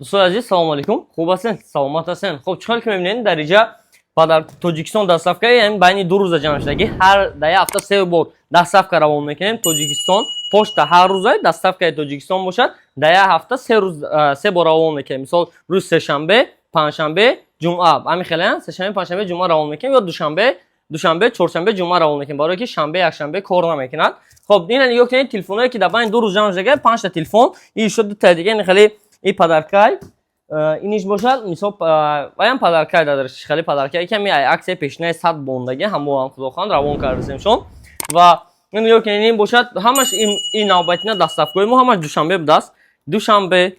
Дӯстони азиз, салому алейкум. Хуб ҳастен, саломат ҳастен? Хуб, чӣ хел ки мебинед, дар инҷа ба дар Тоҷикистон доставка яъне байни 2 рӯза ҷамъ шудагӣ. Ҳар дар як ҳафта се бор доставка равон мекунем. Тоҷикистон почта ҳар рӯза, доставкаи Тоҷикистон бошад, дар як ҳафта 3 рӯз се бор равон мекунем. Мисол, рӯзи сешанбе, панҷшанбе, ҷумъа, ҳамин хеле, сешанбе, панҷшанбе, ҷумъа равон мекунем ё душанбе, чоршанбе, ҷумъа равон мекунем, барое ки шанбе, якшанбе кор намекунад. Хоб, ина нигоҳ кунед, телефоное ки дар байни 2 рӯз ҷамъ шудага, панҷта телефон и шуд, дутаи дига ин хеле и подаркай, иниш бошад, мисол, ваям подаркай дар хеле подаркай, ками аксияи пешинаи 100 бондаги ҳамоам худохон равон кардасем шон. Ва ин нигоҳ кунед, ин бошад, ҳамаш ин навбатина доставкаҳои мо ҳамаш душанбе будааст. Душанбе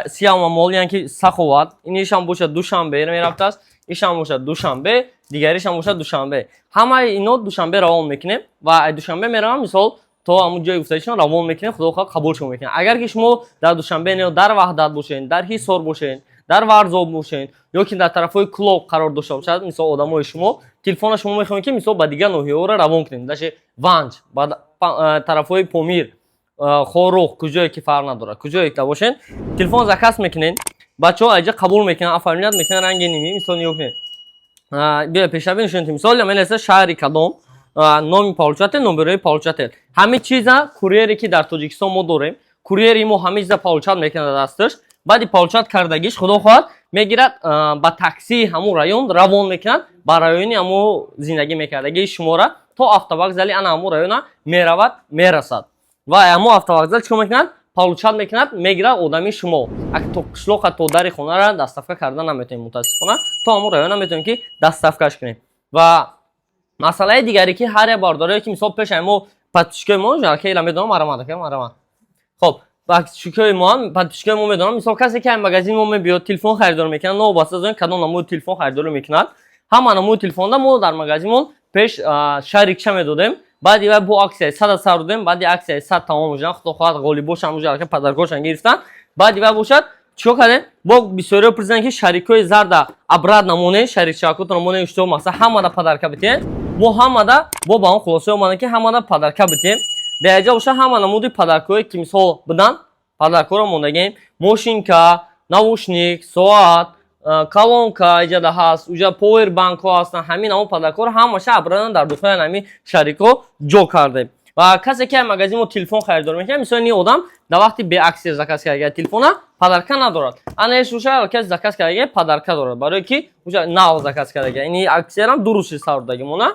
сияма мол, яъне ки Саховат, инишам бошад, душанбе мерафтааст, ишам бошад душанбе, дигаришам бошад душанбе. Ҳамаи ино душанбе равон мекунем ва душанбе меравам, мисол, то ҳамун ҷои гуфтагишон равон мекунем, худо хоҳад, қабулшон мекунем. Агар ки шумо дар Душанбе не, дар Ваҳдат бошед, дар Ҳисор бошед, дар Варзоб бошед ё ки дар тарафҳои Кӯлоб қарор дошта бошад, мисол, одамои шумо телефона шумо мехоҳем, ки мисол ба дигар ноҳияҳоро равон кунем, даже Ванҷ, ба тарафҳои Помир, Хоруғ, куҷое ки, фарқ надорад, куҷое ки бошед, телефон заказ мекунед, бачаҳо аҷа қабул мекунанд, оформлять мекунанд. Ранги ними, мисол, нигоҳ кунед, биё пешаби нишонед, мисол, менависа шаҳри кадом, номи получатель, номерои получатель, ҳамин чиза. Курьере ки дар Тоҷикистон мо дорем, курьери мо ҳамин чиза получать мекунад дар дасташ. Баъди получать кардагиш, худо хоҳад, мегирад, ба таксии ҳамун район равон мекунад, ба райони ҳамун зиндагӣ мекардагии шумора то автовокзали ана ҳамун района меравад, мерасад ва ҳамун автовокзал чикор мекунад? Получать мекунад, мегирад одами шумо. То қишлоқа, то дари хонара доставка карда наметавонем, мутаассифона, то ҳамун района метавонем ки доставкаш кунем. Ва масъалаи дигаре ки ҳар як бардорое ки, мисол, пешаи мо подписчикои мо ила медонам, марамад, марамад. Хоб, подписчикои мо, подписчикои мо медонам, мисол, касе ки магазини мо мебиёд, телефон харидорӣ мекунад, новобаста аз он кадом намуди телефон харидорӣ мекунад, ҳама намуди телефонда мо дар магазинмон пеш шарикча медодем. Баъди вай бо аксияи 100-а сар додем. Баъди аксияи 100 тамом шудан, худо хоҳад, ғолибошам уже аллакай подаркошан гирифтан. Баъди вай бошад, чикор кардем? Бо бисёриҳо пурсиданд, ки шарикҳои зарда обратно монед, шарикчакотро монед, что масалан ҳамада подарка битем. Мо ҳамада бо ба он хулоса омадем, ки ҳамада подарка битем. Дар якҷа боша, ҳама намуди подаркҳое ки, мисол, буданд, подаркҳоро мондагем: мошинка, наушник, соат, колонка иҷада ҳаст, уҷа повер банкҳо ҳастанд. Ҳамин ҳамон подаркҳоро ҳамаша обратно дар духони ҳамин шарикҳо ҷо кардем. Ва касе ки магазин мо телефон харидор мекунад, мисол, ин одам дар вақти беаксия заказ карда телефона подарка надорад. Ана уша каси заказ карда подарка дорад, барое ки уша нав заказ карда. Ини аксиярам 2 рӯз сар мона.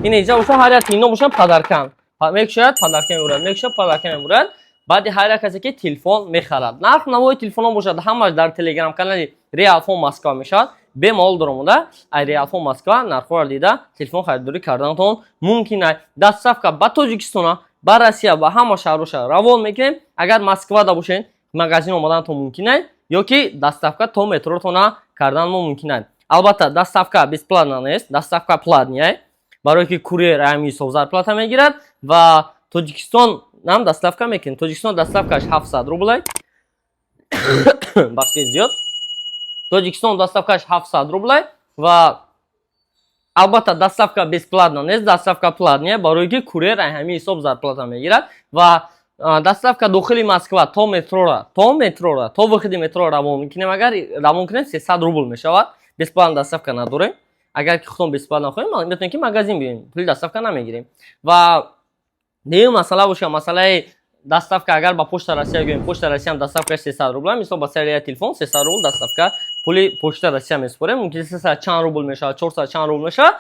Ин иҷа уша ҳар як ино бошад, подаркан мекушояд, подарка мебурад, мекушояд, подарка мебурад. Баъди ҳар як касе ки телефон мехарад, нарх навои телефонҳо бошад, ҳамаш дар телеграм канали Реалфон Москва мешавад. Бемалол даромада, ай Реалфон Москва нархҳоро дида, телефон харидорӣ карданатон мумкин аст. Доставка ба Тоҷикистона, ба Россия, ба ҳама шаҳроша равон мекунем. Агар Москвада бошед, магазин омаданатон мумкин аст ё ки доставка то метротона кардан мо мумкин аст. Албатта, доставка бесплатно нест, доставка платный, барое ки курьер ҳамин ҳисоб зарплата мегирад. Ва Тоҷикистон нам доставка мекунем. Тоҷикистон доставкаш 700 рублей, бахши зиёд, Тоҷикистон доставкаш 700 рублей. Ва албатта, доставка бесплатно нест, доставка платная, барое ки курьер ҳамин ҳисоб зарплата мегирад. Ва доставка дохили Москва то метрора, то метрора, то выходи метро равон мекунем. Агар равон кунем, 300 рубл мешавад. Бесплатно доставка надорем. Агар ки худтон бесплатно хоҳем, метавонем ки магазин биёем, пули доставка намегирем. Ва дуюм масъала боша, масъалаи доставка. Агар ба Почта Россия гӯем, Почта Россиям доставкаш 300 рубла. Мисол, ба сари як телефон 300 рубл доставка, пули Почта Россия месупорем. Мумкин 300 чанд рубл мешавад, 400 чанд рубл мешавад,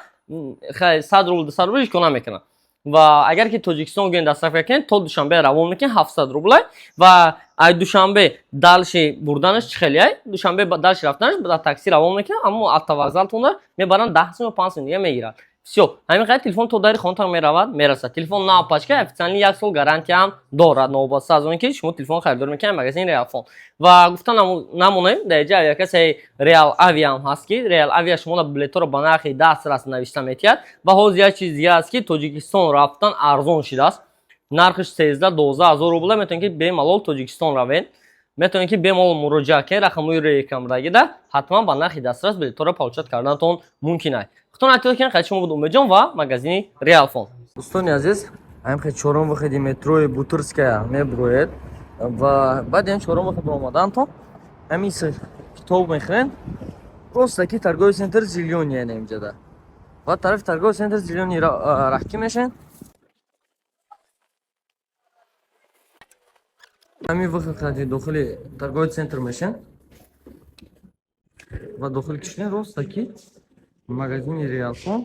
хай, 100 рубл, 200 рубл ҳеҷ кор намекунад. Ва агар ки Тоҷикистон гӯем, доставка кунем, то Душанбе равон мекунем, 700 рублай. Ва ай Душанбе дальше бурданаш чӣ хеле? Душанбе дальше рафтанаш ба такси равон мекунем, аммо автовокзалтонда мебаранд, 10 сум ё 5 сум дига мегирад. Всё, ҳамин қадар. Телефон то дари хонатон меравад, мерасад. Телефон нав, пачка, официально як сол гарантиям дорад, новобаста аз он ки шумо телефон харидорӣ мекунед магазини Реалфон. Ва гуфта намонем, дар инҷа авиакассаи Реал Авиам ҳаст, ки Реал Авиа шуморо билетҳоро ба нархи дастрас навишта метиҳад. Ва ҳозир як чиз дига аст, ки Тоҷикистон рафтан арзон шидааст, нархиш 13-12 ҳазор рубла. Метавонед ки бемалол Тоҷикистон равед, метавонед ки бемалол муроҷиат кунед рақамҳои рекламдагида, ҳатман ба нархи дастрас билетҳоро получать карданатон мумкин аст. Худтон эҳтиёт кунед. Хайр, шумо буд Умедҷон ва магазини Реалфон. Дӯстони азиз, ҳамин хел чорум выходи метрои Бутырская мебуроед ва баъди ин чорум выход омадантон. Ҳамин китоб мехӯрен, просто ки торговый центр «Зелёный» яъне инҷада ва тарафи торговый центр «Зелёный» раҳкӣ мешен. Ҳамин выход қади дохили торговый центр мешен ва дохили кишвен, роста ки магазини «Реалфон».